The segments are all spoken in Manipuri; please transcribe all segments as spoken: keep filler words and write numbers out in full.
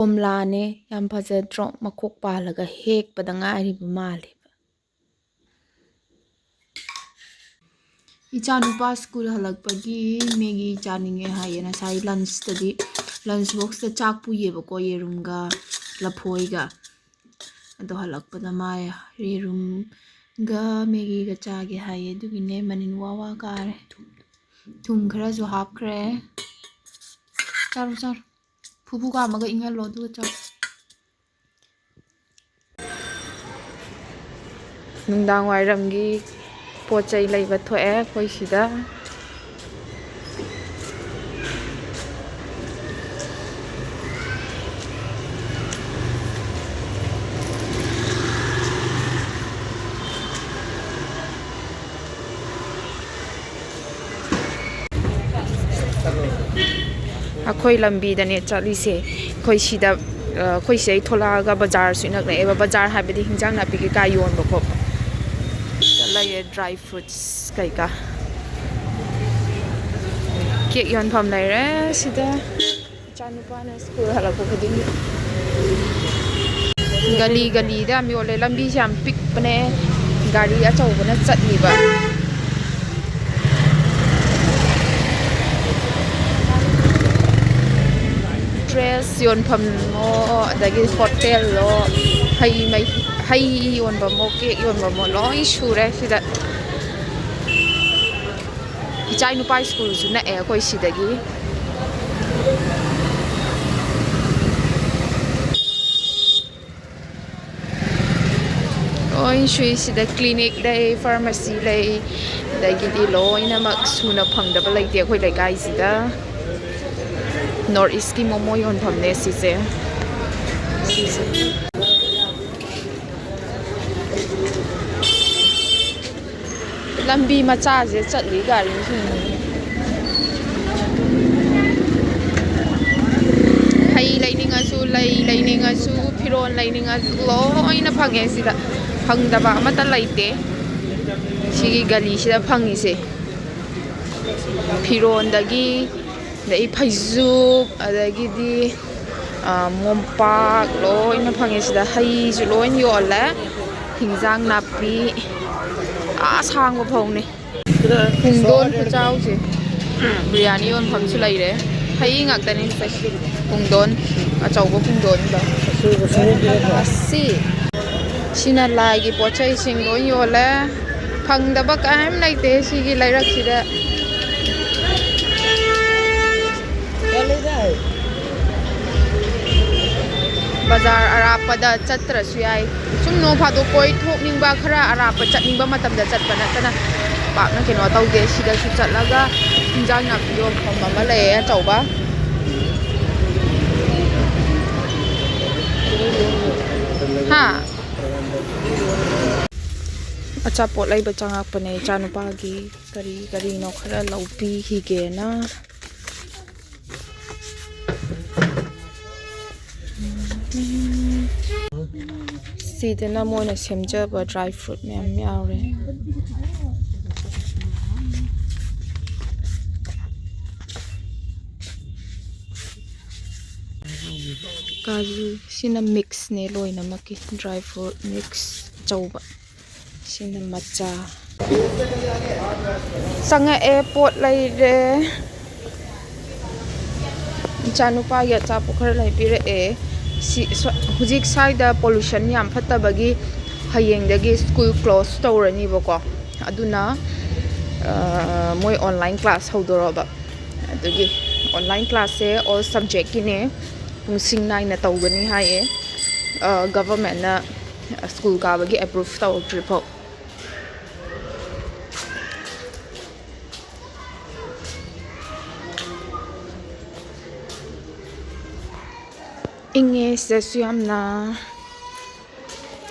ꯀꯣꯝꯂꯥꯅꯦ, ꯌꯥꯝ ꯐꯖꯗ꯭ꯔꯣ? ꯃꯈꯣꯛ ꯄꯥꯜꯂꯒ ꯍꯦꯛꯄꯗ ꯉꯥꯏꯔꯤꯕ ꯃꯥꯜꯂꯦꯕ꯫ ꯏꯆꯥꯅꯨꯄꯥ ꯁ꯭ꯀꯨꯜ ꯍꯜꯂꯛꯄꯒꯤ ꯃꯦꯒꯤ ꯆꯥꯅꯤꯡꯉꯦ ꯍꯥꯏꯌꯦ꯫ ꯉꯁꯥꯏ ꯂꯟꯁꯇꯗꯤ, ꯂꯟꯁ ꯕꯣꯛꯁꯇ ꯆꯥꯛ ꯄꯨꯏꯌꯦꯕꯀꯣ, ꯌꯦꯔꯨꯝꯒ ꯂꯐꯣꯏꯒ꯫ ꯑꯗꯣ ꯍꯜꯂꯛꯄꯗ ꯃꯥ ꯌꯦꯔꯨꯝꯒ ꯃꯦꯒꯤꯒ ꯆꯥꯒꯦ ꯍꯥꯏꯌꯦ꯫ ꯑꯗꯨꯒꯤꯅꯦ ꯃꯅꯤꯟ ꯋꯥ ꯋꯥ ꯀꯥꯔꯦ꯫ ꯊꯨꯝ ꯈꯔꯁꯨ ꯍꯥꯞꯈ꯭ꯔꯦ꯫ ꯆꯥꯔꯣ, ꯆꯥꯔꯣ꯫ ꯐꯨꯐꯨ ꯀꯥꯝꯃꯒ ꯏꯪꯍꯜꯂꯣ, ꯑꯗꯨꯒ ꯆꯥꯎ꯫ ꯅꯨꯡꯗꯥꯡ ꯋꯥꯏꯔꯝꯒꯤ ꯄꯣꯠ ꯆꯩ ꯂꯩꯕ ꯊꯣꯛꯑꯦ ꯑꯩꯈꯣꯏ ꯁꯤꯗ꯫ ꯑꯩꯈꯣꯏ ꯂꯝꯕꯤꯗꯅꯦ ꯆꯠꯂꯤꯁꯦ꯫ ꯑꯩꯈꯣꯏ ꯁꯤꯗ, ꯑ, ꯑꯩꯈꯣꯏ ꯁꯤꯗꯩ ꯊꯣꯛꯂꯛꯑꯒ ꯕꯖꯥꯔꯁꯨ ꯏꯅꯛ ꯅꯛꯑꯦꯕ꯫ ꯕꯖꯥꯔ ꯍꯥꯏꯕꯗꯤ ꯍꯤꯟꯖꯥꯡ ꯅꯥꯄꯤ ꯀꯩꯀꯥ ꯌꯣꯟꯕ ꯈꯣꯠꯄ꯫ ꯁꯤꯗ ꯂꯩꯔꯦ, ꯗ꯭ꯔꯥꯏ ꯐ꯭ꯔꯨꯠꯁ ꯀꯩꯀꯥ꯫ ꯀꯦꯛ ꯌꯣꯟꯐꯝ ꯂꯩꯔꯦ ꯁꯤꯗ꯫ ꯏꯆꯥꯅꯨꯄꯥꯅ ꯁ꯭ꯀꯨꯜ ꯍꯜꯂꯛꯄ ꯈꯨꯗꯤꯡꯒꯤ ꯒꯂꯤ ꯒꯂꯤꯗ ꯌꯥꯝ ꯌꯣꯜꯂꯦ꯫ ꯂꯝꯕꯤꯁꯦ ꯌꯥꯝ ꯄꯤꯛꯄꯅꯦ, ꯒꯥꯔꯤ ꯑꯆꯧꯕꯅ ꯆꯠꯂꯤꯕ꯫ ꯗ꯭ꯔꯦꯁ ꯌꯣꯟꯐꯝ ꯑꯣ, ꯑꯗꯒꯤ ꯍꯣꯇꯦꯜ ꯑꯣ, ꯍꯩ ꯃꯍꯤ, ꯍꯩ ꯌꯣꯟꯐꯝ ꯑꯣ, ꯀꯦꯛ ꯌꯣꯟꯐꯝ ꯑꯣ, ꯂꯣꯏ ꯁꯨꯔꯦ ꯁꯤꯗ꯫ ꯏꯆꯥ ꯅꯨꯄꯥ ꯁ꯭ꯀꯨꯜꯁꯨ ꯅꯛꯑꯦ ꯑꯩꯈꯣꯏ ꯁꯤꯗꯒꯤ꯫ ꯂꯣꯏ ꯁꯨꯏ ꯁꯤꯗ, ꯀ꯭ꯂꯤꯅꯤꯛ ꯂꯩ, ꯐꯥꯔꯃꯥꯁꯤ ꯂꯩ, ꯑꯗꯒꯤꯗꯤ ꯂꯣꯏꯅꯃꯛ ꯁꯨꯅ ꯐꯪꯗꯕ ꯂꯩꯇꯦ ꯑꯩꯈꯣꯏ ꯂꯩꯀꯥꯏꯁꯤꯗ꯫ ꯅꯣꯔꯠ ꯏꯁꯀꯤ ꯃꯣꯃꯣ ꯌꯣꯟꯐꯝꯅꯦ ꯁꯤꯁꯦ꯫ ꯁꯤꯁꯦ꯫ ꯂꯝꯕꯤ ꯃꯆꯥꯁꯦ ꯆꯠꯂꯤ ꯒꯥꯔꯤꯁꯤꯡ꯫ ꯍꯩ ꯂꯩꯅꯤꯡꯉꯁꯨ, ꯂꯩ ꯂꯩꯅꯤꯡꯉꯁꯨ, ꯐꯤꯔꯣꯜ ꯂꯩꯅꯤꯡꯉꯁꯨ ꯂꯣꯏꯅ ꯐꯪꯉꯦ ꯁꯤꯗ꯫ ꯐꯪꯗꯕ ꯑꯃꯠꯇ ꯂꯩꯇꯦ ꯁꯤꯒꯤ ꯒꯂꯤꯁꯤꯗ ꯐꯪꯉꯤꯁꯦ꯫ ꯐꯤꯔꯣꯜꯗꯒꯤ, ꯑꯗꯩ ꯐꯩꯖꯨꯞ, ꯑꯗꯒꯤꯗꯤ ꯃꯣꯝꯄꯥꯛ ꯂꯣꯏꯅ ꯐꯪꯉꯦ ꯁꯤꯗ꯫ ꯍꯩꯁꯨ ꯂꯣꯏꯅ ꯌꯣꯜꯂꯦ꯫ ꯍꯤꯟꯖꯥꯡ ꯅꯥꯄꯤ ꯑꯥ ꯁꯥꯡꯕ ꯐꯥꯎꯅꯤ꯫ ꯄꯨꯡꯗꯣꯟ ꯈꯨꯆꯥꯎꯁꯦ꯫ ꯕꯤꯔꯌꯥꯅꯤ ꯌꯣꯟꯐꯝꯁꯨ ꯂꯩꯔꯦ꯫ ꯍꯩ ꯉꯥꯛꯇꯅꯤ ꯁꯦ꯫ ꯄꯨꯡꯗꯣꯟ, ꯑꯆꯧꯕ ꯄꯨꯡꯗꯣꯟꯗꯣ꯫ ꯑꯁꯤ, ꯁꯤꯅ ꯂꯥꯏꯒꯤ ꯄꯣꯠ ꯆꯩꯁꯤꯡ ꯂꯣꯏ ꯌꯣꯜꯂꯦ꯫ ꯐꯪꯗꯕ ꯀꯔꯤꯝ ꯂꯩꯇꯦ ꯁꯤꯒꯤ ꯂꯩꯔꯛꯁꯤꯗ꯫ ꯕꯖꯥꯔ ꯑꯔꯥꯞꯄꯗ ꯆꯠꯇ꯭ꯔꯁꯨ ꯌꯥꯏ꯫ ꯁꯨꯝ ꯅꯣꯡ ꯐꯥꯗꯣꯛ ꯀꯣꯏꯊꯣꯛꯅꯤꯡꯕ, ꯈꯔ ꯑꯔꯥꯞꯄ ꯆꯠꯅꯤꯡꯕ ꯃꯇꯝꯗ ꯆꯠꯄ ꯅꯠꯇꯅ ꯄꯥꯛꯅ ꯀꯩꯅꯣ ꯇꯧꯗꯦ꯫ ꯁꯤꯗꯁꯨ ꯆꯠꯂꯒ ꯏꯟꯖꯥꯡ ꯅꯥꯄꯤ ꯌꯣꯟꯐꯝ ꯑꯃ ꯂꯩꯌꯦ ꯑꯆꯧꯕ꯫ ꯍꯥ? ꯑꯆꯥꯄꯣꯠ ꯂꯩꯕ ꯆꯪꯉꯛꯄꯅꯦ ꯏꯆꯥꯅꯨꯄꯥꯒꯤ꯫ ꯀꯔꯤ ꯀꯔꯤꯅꯣ ꯈꯔ ꯂꯧꯕꯤꯈꯤꯒꯦꯅ꯫ ꯁꯤꯗꯅ ꯃꯣꯏꯅ ꯁꯦꯝꯖꯕ ꯗ꯭ꯔꯥꯏ ꯐ꯭ꯔꯨꯠ ꯃꯌꯥꯝ ꯌꯥꯎꯔꯦ꯫ ꯀꯥꯖꯨ, ꯁꯤꯅ ꯃꯤꯛꯁꯅꯦ ꯂꯣꯏꯅꯃꯛꯀꯤ, ꯗ꯭ꯔꯥꯏ ꯐ꯭ꯔꯨꯠ ꯃꯤꯛꯁ ꯑꯆꯧꯕ꯫ ꯁꯤꯅ ꯃꯆꯥ꯫ ꯆꯪꯉꯛꯑꯦ, ꯄꯣꯠ ꯂꯩꯔꯦ꯫ ꯏꯆꯥꯅꯨꯄꯥꯒꯤ ꯑꯆꯥꯄꯣꯠ ꯈꯔ ꯂꯩꯕꯤꯔꯛꯑꯦ꯫ ꯁꯤ, ꯁ꯭ꯋ-, ꯍꯧꯖꯤꯛ ꯁ꯭ꯋꯥꯏꯗ ꯄꯣꯂꯨꯁꯟ ꯌꯥꯝ ꯐꯠꯇꯕꯒꯤ ꯍꯌꯦꯡꯗꯒꯤ ꯁ꯭ꯀꯨꯜ ꯀ꯭ꯂꯣꯁ ꯇꯧꯔꯅꯤꯕꯀꯣ꯫ ꯑꯗꯨꯅ, ꯑ, ꯃꯣꯏ ꯑꯣꯟꯂꯥꯏꯟ ꯀ꯭ꯂꯥꯁ ꯍꯧꯗꯣꯔꯕ꯫ ꯑꯗꯨꯒꯤ ꯑꯣꯟꯂꯥꯏꯟ ꯀ꯭ꯂꯥꯁꯁꯦ ꯑꯣꯜ ꯁꯕꯖꯦꯛꯀꯤꯅꯦ꯫ ꯄꯨꯡꯁꯤꯡ ꯅꯥꯏꯅ ꯇꯧꯒꯅꯤ ꯍꯥꯏꯌꯦ꯫ ꯑ, ꯒꯚꯔꯟꯃꯦꯟꯠꯅ ꯁ꯭ꯀꯨꯜ ꯀꯥꯕꯒꯤ ꯑꯦꯄ꯭ꯔꯨꯚ ꯇꯧꯗ꯭ꯔꯤꯐꯥꯎ꯫ ꯏꯪꯉꯦ ꯁꯤꯗꯁꯨ ꯌꯥꯝꯅ꯫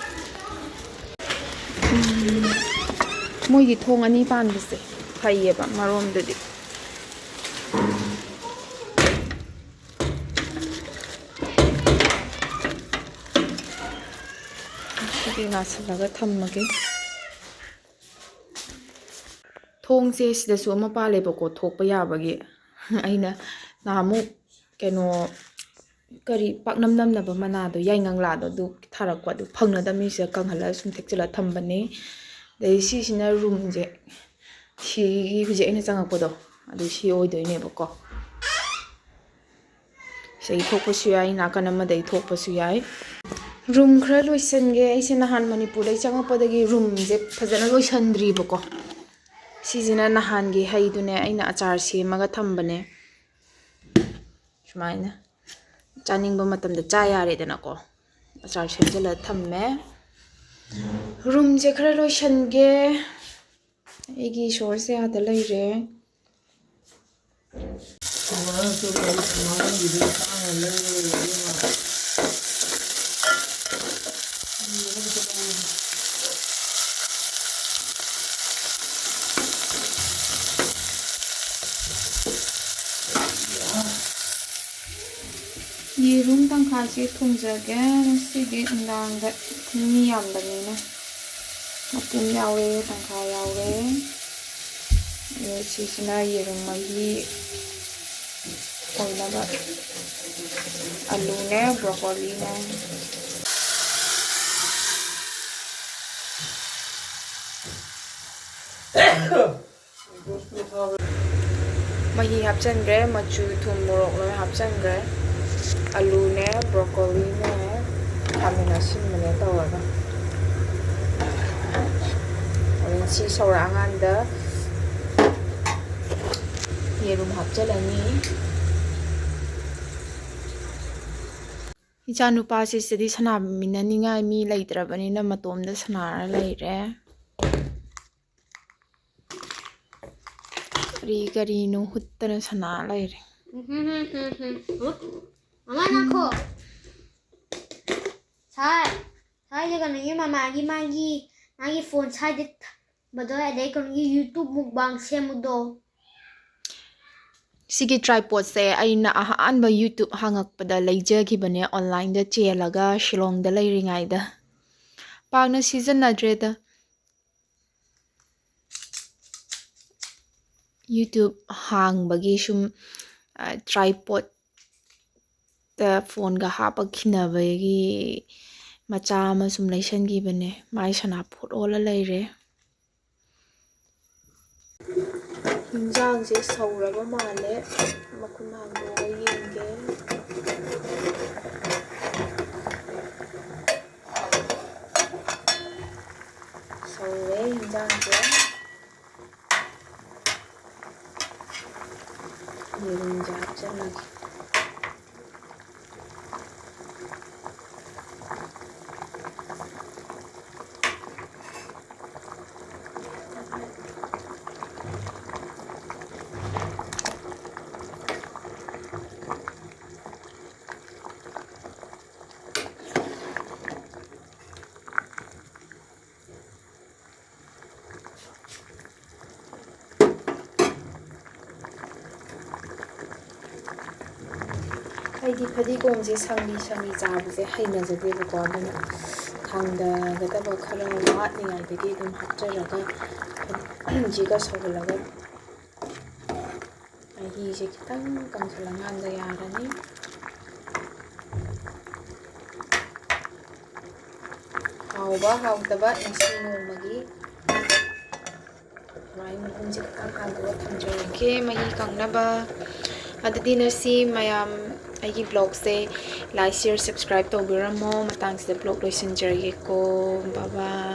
ꯎꯝ, ꯃꯣꯏꯒꯤ ꯊꯣꯡ ꯑꯅꯤ ꯄꯥꯟꯕꯁꯦ ꯐꯩꯌꯦꯕ ꯑꯃꯔꯣꯝꯗꯗꯤ꯫ ꯁꯤꯗꯤ ꯉꯥꯁꯜꯂꯒ ꯊꯝꯃꯒꯦ꯫ ꯊꯣꯡꯁꯦ ꯁꯤꯗꯁꯨ ꯑꯃ ꯄꯥꯜꯂꯦꯕꯀꯣ, ꯊꯣꯛꯄ ꯌꯥꯕꯒꯤ꯫ ꯑꯩꯅ ꯅꯍꯥꯟꯃꯨꯛ ꯀꯩꯅꯣ, ꯀꯔꯤ ꯄꯥꯛꯅꯝ ꯅꯝꯅꯕ ꯃꯅꯥꯗꯣ, ꯌꯥꯏꯉꯪꯂꯥꯗꯣ, ꯑꯗꯨ ꯊꯥꯔꯛꯄ, ꯑꯗꯨ ꯐꯪꯅꯗꯕꯅꯤꯅ ꯁꯤꯗ ꯀꯪꯍꯜꯂꯒ ꯁꯨꯝ ꯊꯦꯛꯆꯤꯜꯂꯒ ꯊꯝꯕꯅꯦ꯫ ꯑꯗꯩ ꯁꯤꯁꯤꯅ ꯔꯨꯝꯁꯦ, ꯁꯤꯒꯤ ꯍꯧꯖꯤꯛ ꯑꯩꯅ ꯆꯪꯉꯛꯄꯗꯣ, ꯑꯗꯨ ꯁꯤ ꯑꯣꯏꯗꯣꯏꯅꯦꯕꯀꯣ꯫ ꯁꯤꯗꯒꯤ ꯊꯣꯛꯄꯁꯨ ꯌꯥꯏ, ꯅꯥꯀꯟ ꯑꯃꯗꯒꯤ ꯊꯣꯛꯄꯁꯨ ꯌꯥꯏ꯫ ꯔꯨꯝ ꯈꯔ ꯂꯣꯏꯁꯟꯒꯦ꯫ ꯑꯩꯁꯦ ꯅꯍꯥꯟ ꯃꯅꯤꯄꯨꯔꯗꯒꯤ ꯆꯪꯉꯛꯄꯗꯒꯤ ꯔꯨꯝꯁꯦ ꯐꯖꯅ ꯂꯣꯏꯁꯟꯗ꯭ꯔꯤꯕꯀꯣ꯫ ꯁꯤꯁꯤꯅ ꯅꯍꯥꯟꯒꯤ ꯍꯩꯗꯨꯅꯦ, ꯑꯩꯅ ꯑꯆꯥꯔ ꯁꯦꯝꯃꯒ ꯊꯝꯕꯅꯦ꯫ ꯁꯨꯃꯥꯏꯅ ꯆꯥꯅꯤꯡꯕ ꯃꯇꯝꯗ ꯆꯥ ꯌꯥꯔꯦꯗꯅꯀꯣ꯫ ꯑꯆꯥꯔ ꯁꯦꯝꯖꯤꯜꯂꯒ ꯊꯝꯃꯦ꯫ ꯔꯨꯝꯁꯦ ꯈꯔ ꯂꯣꯏꯁꯟꯒꯦ꯫ ꯑꯩꯒꯤ ꯏꯁꯣꯔꯁꯦ ꯑꯥꯗ ꯂꯩꯔꯦ꯫ ꯌꯦꯔꯨꯝ ꯇꯪꯈꯥꯏꯁꯦ ꯊꯣꯡꯖꯒꯦ ꯉꯁꯤꯗꯤ ꯅꯨꯡꯗꯥꯡꯗ, ꯃꯤ ꯌꯥꯝꯗꯕꯅꯤꯅ꯫ ꯃꯄꯨꯝ ꯌꯥꯎꯔꯦ, ꯇꯪꯈꯥꯏ ꯌꯥꯎꯔꯦ꯫ ꯑꯗꯨ ꯁꯤꯁꯤꯅ ꯌꯦꯔꯨꯝ ꯃꯍꯤ ꯑꯣꯏꯅꯕ ꯑꯂꯨꯅꯦ, ꯕ꯭ꯔꯣꯀꯣꯂꯤꯅꯦ꯫ ꯃꯍꯤ ꯍꯥꯞꯆꯤꯟꯈ꯭ꯔꯦ, ꯃꯆꯨ, ꯊꯨꯝ, ꯃꯣꯔꯣꯛ ꯂꯣꯏ ꯍꯥꯞꯆꯤꯟꯈ꯭ꯔꯦ꯫ ꯑꯂꯨꯅꯦ, ꯕ꯭ꯔꯣꯀꯣꯂꯤꯅꯦ, ꯈꯥꯃꯦꯟ ꯑꯁꯤꯟꯕꯅꯦ ꯇꯧꯔꯒ꯫ ꯍꯣꯔꯦꯟ ꯁꯤ ꯁꯧꯔꯛꯑꯀꯥꯟꯗ ꯌꯦꯔꯨꯝ ꯍꯥꯞꯆꯤꯜꯂꯅꯤ꯫ ꯏꯆꯥꯅꯨꯄꯥꯁꯤ ꯁꯤꯗꯗꯤ ꯁꯥꯟꯅꯃꯤꯟꯅꯅꯤꯡꯉꯥꯏ ꯃꯤ ꯂꯩꯇ꯭ꯔꯕꯅꯤꯅ ꯃꯇꯣꯝꯗ ꯁꯥꯟꯅꯔ ꯂꯩꯔꯦ꯫ ꯀꯔꯤ ꯀꯔꯤꯅꯣ ꯍꯨꯠꯇꯅ ꯁꯥꯟꯅ ꯂꯩꯔꯦ꯫ ꯃꯃꯥ ꯅꯪꯈꯣ꯫ ꯁꯥꯏ꯫ ꯁꯥꯏꯁꯦ ꯀꯩꯅꯣꯒꯤ ꯃꯃꯥꯒꯤ ꯃꯥꯒꯤ ꯃꯥꯒꯤ ꯐꯣꯟ ꯁꯥꯏꯗ ꯊꯝꯕꯗꯣ ꯑꯗꯩ ꯀꯩꯅꯣꯒꯤ YouTube ꯃꯨꯛꯕꯥꯡ ꯁꯦꯝꯕꯗꯣ꯫ ꯁꯤꯒꯤ ꯇ꯭ꯔꯥꯏꯄꯣꯠꯁꯦ ꯑꯩꯅ ꯑꯍꯥꯟꯕ YouTube ꯍꯥꯡꯉꯛꯄꯗ ꯂꯩꯖꯈꯤꯕꯅꯦ, ꯑꯣꯟꯂꯥꯏꯟꯗ ꯆꯦꯜꯂꯒ ꯁꯤꯂꯣꯡꯗ ꯂꯩꯔꯤꯉꯩꯗ꯫ ꯄꯥꯛꯅ ꯁꯤꯖꯤꯟꯅꯗ꯭ꯔꯦꯗ꯫ YouTube ꯍꯥꯡꯕꯒꯤ ꯁꯨꯝ, ꯑ, ꯇ꯭ꯔꯥꯏꯄꯣꯠ ꯍꯦꯛꯇ ꯐꯣꯟꯒ ꯍꯥꯞꯄ ꯈꯤꯅꯕꯒꯤ ꯃꯆꯥ ꯑꯃ ꯁꯨꯝ ꯂꯩꯁꯟꯈꯤꯕꯅꯦ꯫ ꯃꯥꯏ ꯁꯅꯥꯄꯣꯠ ꯑꯣꯜꯂ ꯂꯩꯔꯦ꯫ ꯍꯤꯟꯖꯥꯡꯁꯦ ꯁꯧꯔꯕ ꯃꯥꯜꯂꯦ꯫ ꯃꯈꯨꯝ ꯍꯥꯡꯗꯣꯛꯑꯒ ꯌꯦꯡꯒꯦ꯫ ꯁꯧꯔꯦ ꯍꯤꯟꯖꯥꯡꯁꯦ꯫ ꯌꯦꯔꯨꯝꯁꯦ ꯍꯥꯞꯆꯜꯂꯒꯦ꯫ ꯑꯩꯗꯤ ꯐꯗꯤꯒꯣꯝꯁꯦ ꯁꯪꯂꯤ ꯁꯪꯂꯤ ꯆꯥꯕꯁꯦ ꯍꯩꯅꯖꯗꯦꯕꯀꯣ, ꯑꯗꯨꯅ ꯊꯥꯡꯗꯒꯗꯕ ꯈꯔ ꯋꯥꯠꯂꯤꯉꯩꯗꯒꯤ ꯑꯗꯨꯝ ꯍꯥꯞꯆꯔꯒ ꯐꯗꯤꯒꯣꯝꯁꯤꯒ ꯁꯧꯍꯜꯂꯒ ꯃꯍꯤꯁꯦ ꯈꯤꯇꯪ ꯀꯪꯁꯤꯜꯂꯀꯥꯟꯗ ꯌꯥꯔꯅꯤ꯫ ꯍꯥꯎꯕ ꯍꯥꯎꯇꯕ ꯉꯁꯤ ꯅꯣꯡꯃꯒꯤ꯫ ꯁꯨꯃꯥꯏꯅ ꯃꯈꯨꯝꯁꯦ ꯈꯤꯇꯪ ꯍꯥꯡꯗꯣꯛꯑ ꯊꯝꯖꯔꯒꯦ ꯃꯍꯤ ꯀꯪꯅꯕ꯫ ꯑꯗꯨꯗꯤ ꯉꯁꯤ ꯃꯌꯥꯝ ꯑꯩꯒꯤ vlogꯁꯦ like, share, subscribe ꯇꯧꯕꯤꯔꯝꯃꯣ꯫ ꯃꯇꯥꯡꯁꯤꯗ vlog ꯂꯣꯏꯁꯤꯟꯖꯔꯒꯦꯀꯣ꯫ Bye bye꯫